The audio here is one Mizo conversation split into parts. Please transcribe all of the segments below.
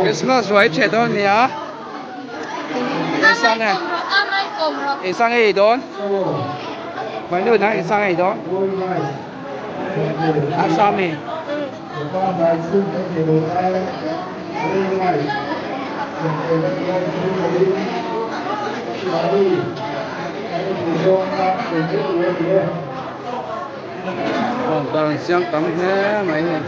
Christmas ruai ṭheh dawn a ni a engsan nge engsan nge ei dawn hmai nu engsan nge ei dawn a sa mi. Bawngtar an siam tam hle mai hei.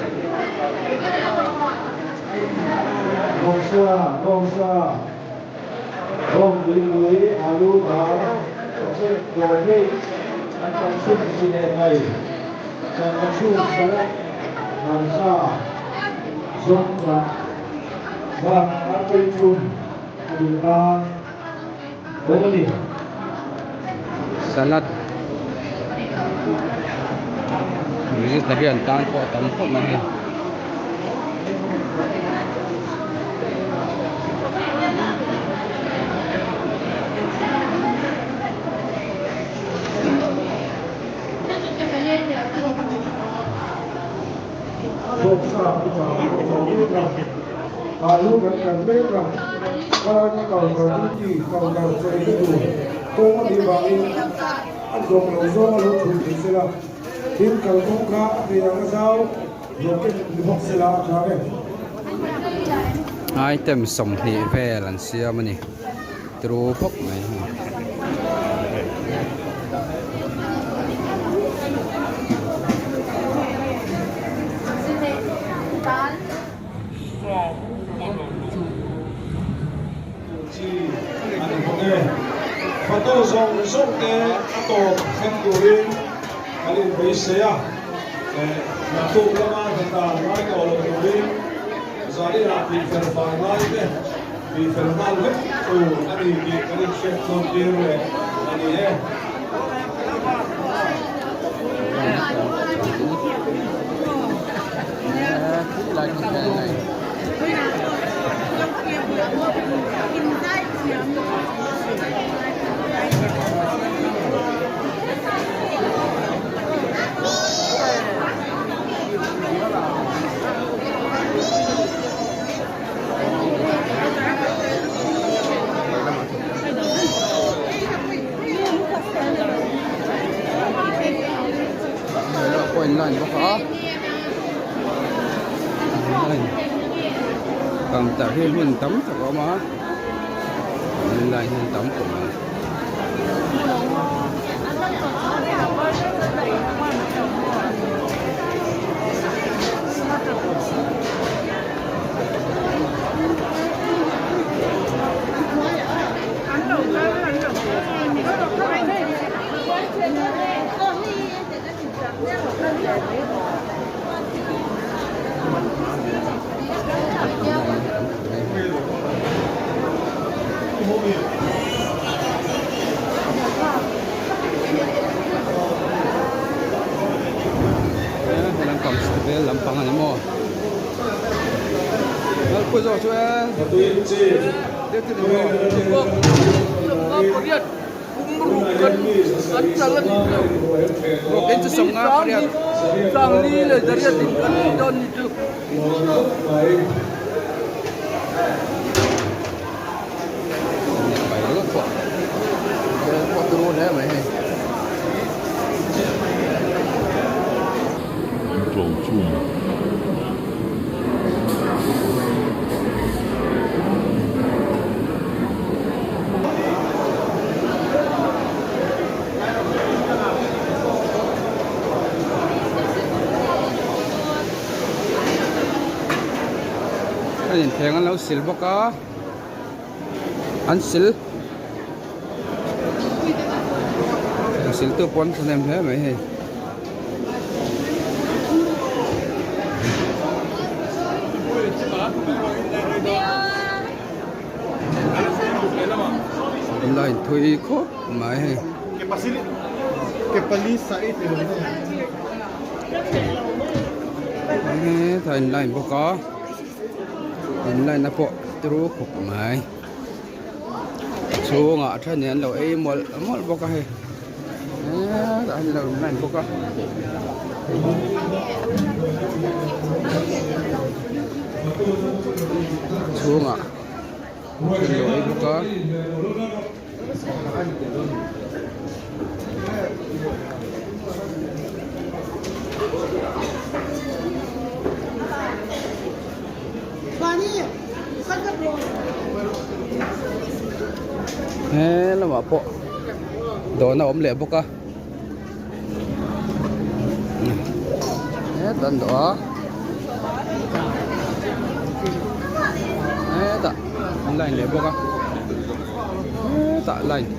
Salad vegetarian tan pawh a tam khawp mai hei. Item 20 vel an siam a ni turu khawp mai hei. Photo zawng zawng te a tawp thleng turin kan inbeisei a, naktuk lama hnathlan ngai tawh lo turin zaninah tihfel fai ngai te tihfel nghal vek tur a ni tih kan inhriat chhuak tir leh a ni e. Point line bawk a line counter hi hmun tam tak a awm a line hi tam khawp mai. Vel lampang a ni maw A inthleng an lo sil bawk a an sil a sil tu pawh an thahnem hle mai hei. Line thui khawp mai hei. Hetah in line bawk a in line na pawh turu khawp mai chhungah a then in an lo ei mawlh mawlh bawk a hei hetah hian an lo in line bawk a. Chhungah an lo ei bawk a. He lamah pawh dawhna a awm leh bawk a hetah an dawh a hetah an line leh bawk a hetah line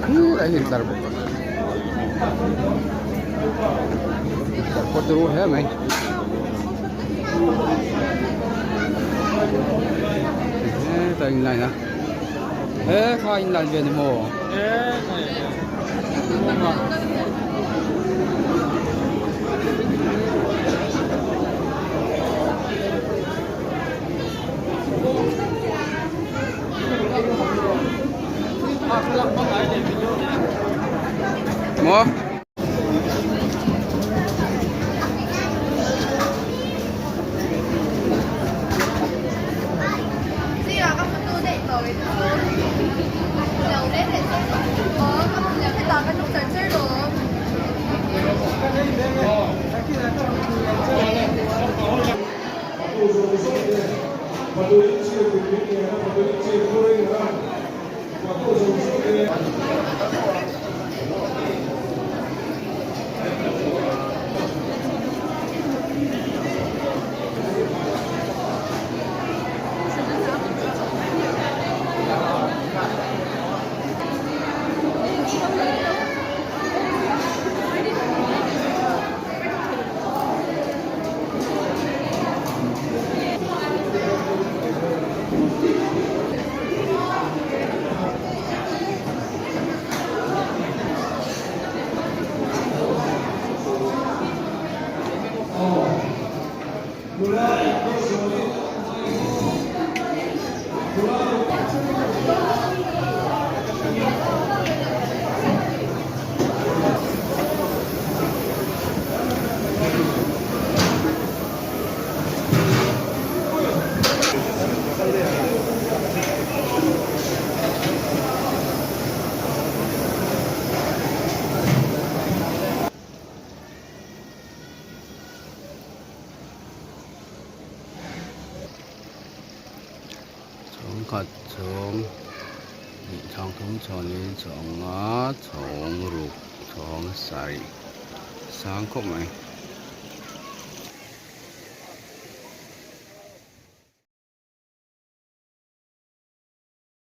helai hi intlar bawk a intlar pawh turu hle mai hetah in line a he kha in line ve ni maw. Maw. Chhawngkhat chhawng hnih chhawng thum chhawng li chhawng nga chhawng ruk chhawng sarih sang khawp mai.